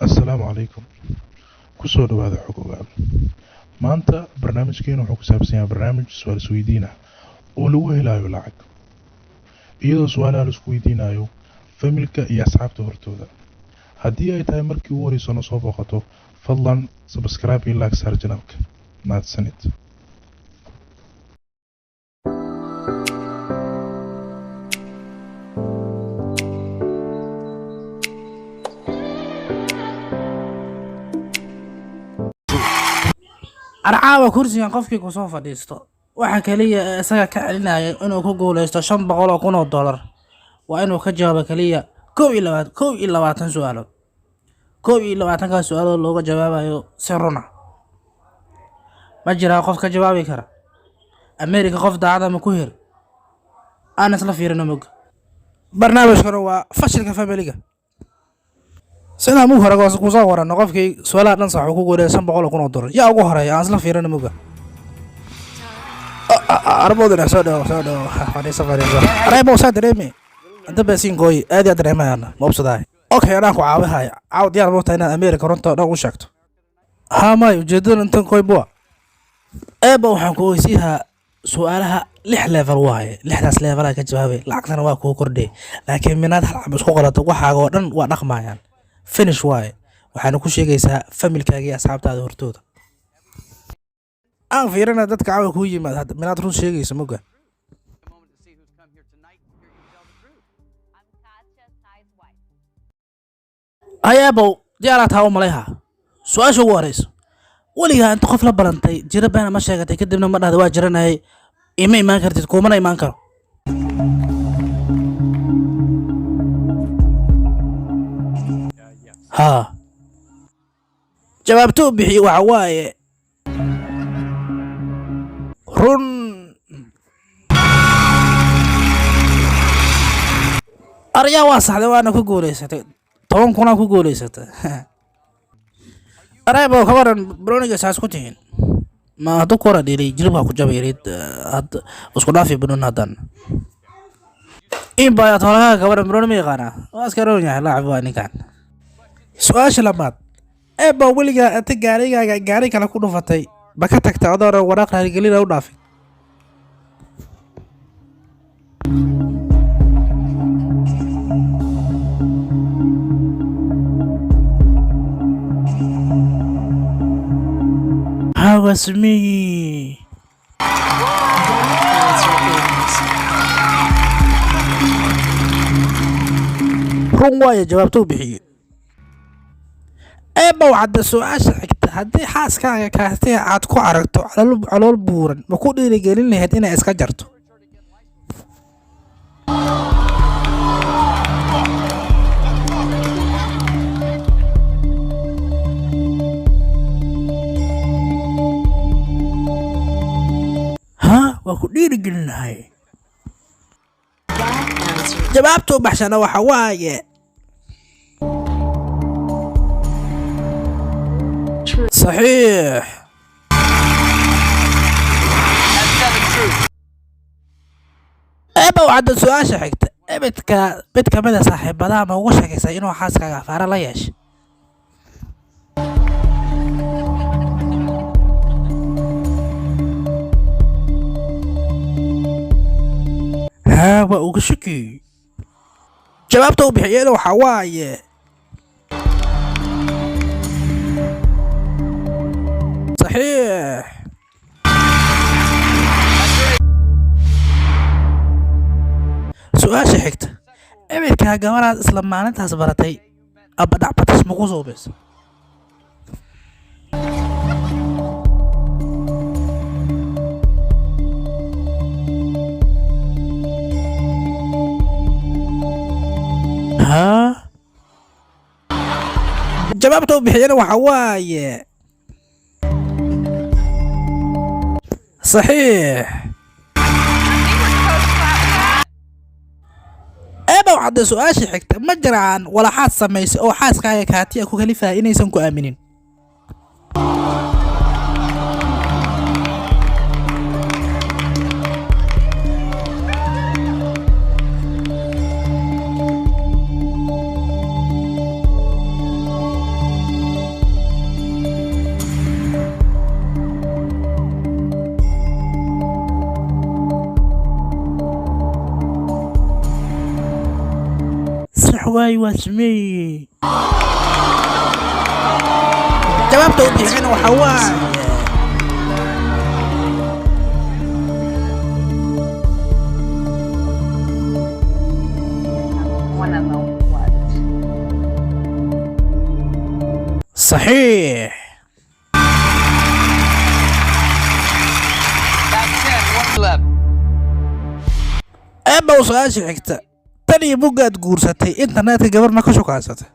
Assalaamu calaykum, kusoo dhawaada Xog Ogaal. Maanta barnaamijkeena wuxuu ku saabsan yahay barnaamij su-aal isweydiin ah oo lagu helayo lacag, iyadoo su-aalaha la isku weydiinayo familka iyo asxaabta hortooda. Haddii ay tahay markii ugu horeyso noo soo booqato, fadlan subscribe iyo like saar channelka. Mahadsanid. Arcaawa kursigan qofkii kusoo fadhiisto, waxa kaliya ee isaga ka celinaya inuu ku guuleysto $500,000 waa inuu ka jawaabo kaliya 21 su-aalood. 21-kaas su-aalood looga jawaabayo si run ah. Ma jiraa qof ka jawaabi kara? America qof daacada ma ku heli? Aan isla fiirino mugga. Barnaamijkuna waa fashilka familiga. Sidaan mug hore kusoo warano, qofkii su-aalaha dhan sax uu ku guuleysto $500,000. Yaa ugu horeeya? Aan isla fiirino mugga. Arboodina soo dhawo, soo dhawo, fadhiiso, fadhiiso. Araybo saa dareemi inta beesiin gooyi aad iyo dareemayana ma obsadahay. Okay, anaa ku caawihaya caaw. Diyaar ma tahay inaad America runta oo dhan u sheegto? Haa, may ujeedada intan koy bua eeba. Waxaan ku ogeysiihaa su-aalaha lix level waaye. Lixdaas level aa ka jawaabay, lacagtana waa kuu kordhay, laakiin minaad hal cab isku qalato, waxaaga oo dhan waa dhaqmayaan, finish waaye. Waxaana ku sheegaysaa familkaaga iyo asxaabtaada hortooda. Aan fiirina dadka caawa kuu yimaad hadda minaad run sheegaysa moga. Moment to see who's come here tonight to hear you tell the truth. I'm Katya, Ty's wife. Hayaabow, diyaaraa taa u malayha. Su-aasha ugu horeyso: weligaa inta qof la balantay jiro beena ma sheegatay, kadibna ma dhahda waa jiranayay, ima imaan kartid, kuumana imaan karo? Haa. Jawaabta u bixiye waxa waaye run. Aryaa, waa saxday, waana ku guuleysatay, 10,000-aa ku guuleysatay. Areebo, ka waran broniga saas ku tihiin? Ma haddu kora dhilay jilibka ku jabayrid had isku dhaafi bunun haddan in baa toolaha. Ka waran broni, ma yaqaanaa? Waa iska roon yahay, laacib waa ninkan. Su-aasha labaad: eeba, weligaa inta gaarigaaga gaari kale ku dhufatay ma ka tagta adoona waraaq raaligelina u dhaafin? How was me? Answer is Run waayo jawaabta u bixiyey. Eebba, waxaad su-aasha xigta: haddii xaaskaaga kaatee aad ku aragto calool buuran, ma ku dhiirigelin lahayd inay iska jarto? Ha, waa ku dhiirigelin lahay. That answer Jawaabta u baxshana waxa waaye true. Saxiix. Eeba, waxaad su-aasha xigta: ebedka mid ka mid a saaxiibadaha ma ugu sheekaysay inuu xaaskaaga afaara la yeeshay? Haa, waa uga shakiyey. Jawaabta uu bixiyeyna waxaa waaye saxiix. Su-aasha xigta: ebedkaa gabadhaad isla maalintaas baratay aba dhacbatas ma ku soo baysa? Haa. Jawaabta uu bixiyana waxa waaye saxiix. Eeba, waxaad su-aasha xigta: ma jiraan walaxaad samaysay oo xaaskaaga kaatiya ku kalifaya inaysan ku aaminin? Waaye waa sameeyey. Jawaabta u bixin waxa waaye Wanna know what? Saxiix. That's 10. One left. Eebbow, su-aasha xigta: tan iyo buggaad guursatay, internetka gabar ma ka shukaansatay?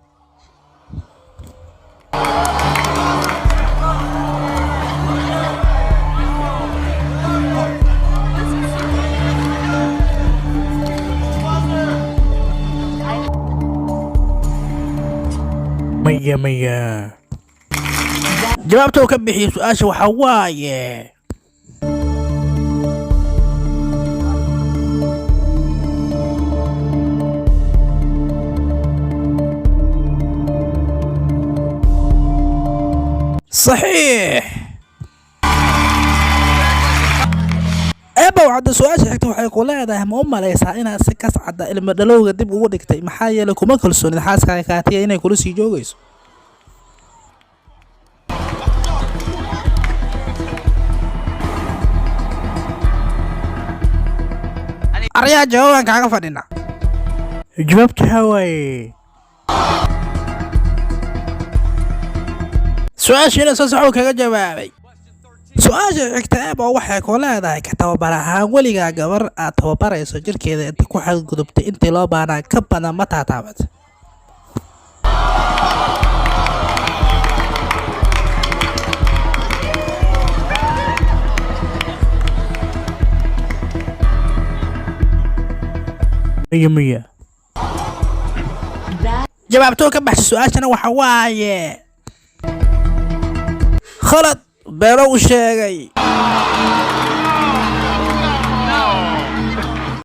Maya, maya. Jawaabta uu ka bixiyey su-aasha waxaa waaye saxiix. Eebow cadda, su-aasha xigta waxay ku leedahay: ma u malaysaa inaad si kas cadda ilmo dhalowga dib ugu dhigtay, maxaa yeelay kuma kalsoonid xaaskaaga Kaatiya inay kula sii joogayso? Aryaa, jawaabaan kaaga fadhina. Jawaabta waxaa waaye su-aashiina soo sax uu kaga jawaabay. Su-aasha xigta, Eebo, waxay ku leedahay: ka tababar ahaan, weligaa gabar aad tababarayso jirkeeda inta ku xadgudubtay intii loo baahnaa ka badan ma taataabat? Miya, miya. Jawaabtoo ka baxshay su-aashana waxa waaye khalad, beelo u sheegay.